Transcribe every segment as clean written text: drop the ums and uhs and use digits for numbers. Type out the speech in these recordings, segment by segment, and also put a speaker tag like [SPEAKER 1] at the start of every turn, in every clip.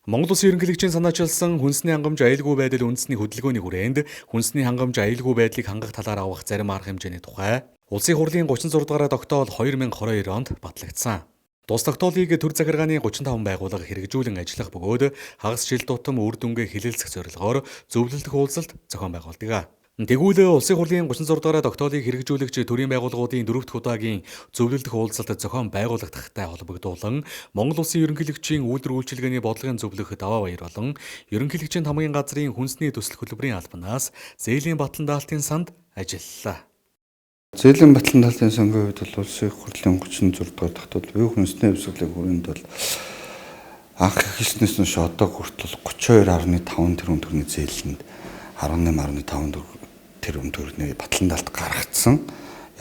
[SPEAKER 1] Монгол Улсын ерөнхийлөгчийн санаачилсан хүнсний хангамж аюулгүй байдал үндэсний хөдөлгөөний хүрээнд хүнсний хангамж аюулгүй байдлыг хангах талаар авах зарим арга хэмжээний тухай Улсын хурлын 36 дугаар тогтоол 2022 онд батлагдсан. Тус тогтоолыг төр захиргааны 35 байгууллага хэрэгжүүлэн ажиллах бөгөөд хагас жил тутам үр дүнгээ хэлэлцэх зорилгоор зөвлөлдөх уулзалт зохион байгуулдаг. Тэгвэл Улсын хурлын 36 дугаар тогтоолыг хэрэгжүүлэгч төрийн байгууллагуудын дөрөв дэх удаагийн зөвлөлдөх уулзалт зохион байгуулагдахтай холбогдуулан Монгол Улсын ерөнхийлөгчийн үйлдвэр үйлчилгээний бодлогын зөвлөх Даваа Баяр болон ерөнхийлөгчийн тамгын газрын хүнсний төсөл хөтөлбөрийн албанаас зээлийн батлан даалтын санд ажиллалаа.
[SPEAKER 2] Зээлийн батлан даалтын сангийн хувьд бол Улсын хурлын 36 дугаар тогтоол буюу хүнсний хувьсгалын хүрээнд бол анх эхэлснээс нь одоо хүртэл 32.5 тэрбум төгрөгийн зээлэнд 18.5 тэрбум төгрөгийн батлан даалт гаргацсан.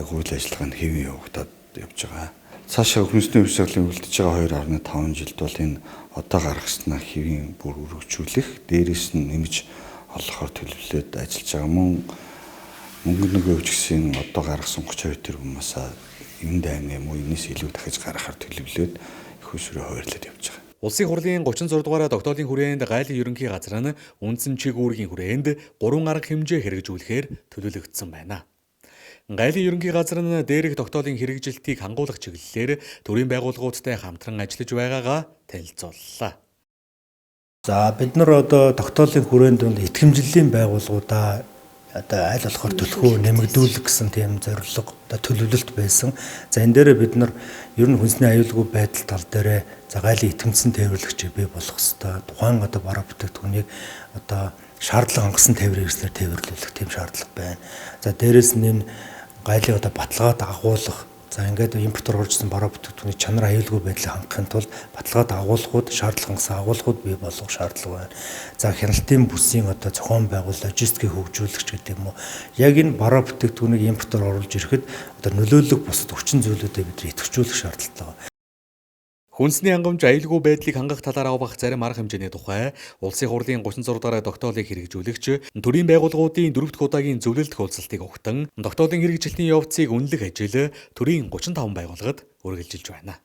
[SPEAKER 2] Яг үйл ажиллагаа нь хэвэн явагдаад явж байгаа. Цаашаа хүнсний хувьсгалын үлдэж байгаа 2.5 жилд бол энэ одоо гаргаснаа хэвийн бүр өргөжүүлэх, дээрээс нь нэмж олохоор төлөвлөд ажиллаж байгаа. Мөн мөнгө нөгөө өвчгсөн одоо гаргасан 32 тэрбумаас энэ дайны юм уу энэс илүү дахиж гаргахаар төлөвлөөд их усрээ хуваарлаад явж байгаа.
[SPEAKER 1] Улсын хурлын 36 дугаар тогтоолын хүрээнд гайлын ерөнхий газар нь үндсэн чиг үүргийн хүрээнд 3 арга хэмжээ хэрэгжүүлэхээр төлөвлөгдсөн байна. Гайлын ерөнхий газар нь дээрх тогтоолын хэрэгжилтийг хангуулах чиглэлээр төрийн байгууллагуудтай хамтран ажиллаж байгаагаа танилцууллаа.
[SPEAKER 3] За бид нар одоо тогтоолын хүрээнд бол итгэмжлэлийн байгууллагуудаа одоо аль болохоор төлхөө нэмэгдүүлэх гэсэн тийм зорилго одоо төлөвлөлт байсан. За энэ дээрээ бид нар ер нь хүнсний аюулгүй байдал тал дээрээ за гайлын итгэмжсэн тээвэрлэгчийг бий болгох хэвээр тухайн одоо бараа бүтээгдэхүүнийг одоо шаардлага хангасан тээврийн хэрэгслээр тээвэрлүүлэх тийм шаардлага байна. За дээрээс нь энэ гайлын одоо баталгаад агуулах. За ингээд импортоор оржсэн бараа бүтээгдэхүүний чанар аюулгүй байдлыг хангахын тулд баталгаад агуулгууд, шаардлага хангасан агуулгууд бий болгох шаардлага байна. За хяналтын бүсийн одоо зохион байгуулалт, логистикийг хөгжүүлэх ч гэдэг юм уу. Яг энэ бараа бүтээгдэхүүнийг импортоор оруулж ирэхэд одоо нөлөөлөх бусад хүчин зүйлүүдэд бид идэвхжүүлэх шаардлагатай байна.
[SPEAKER 1] Хүнсний хангамж аюулгүй байдлыг хангах талаар авах зарим арга хэмжээний тухай Улсын хурлын 36 дугаар тогтоолыг хэрэгжүүлэгч төрийн байгууллагуудын дөрөв дэх удаагийн зөвлөлдөх уулзалтыг угтан тогтоолын хэрэгжилтийн явцыг үнэлэх ажил төрийн 35 байгууллагад үргэлжилж байна.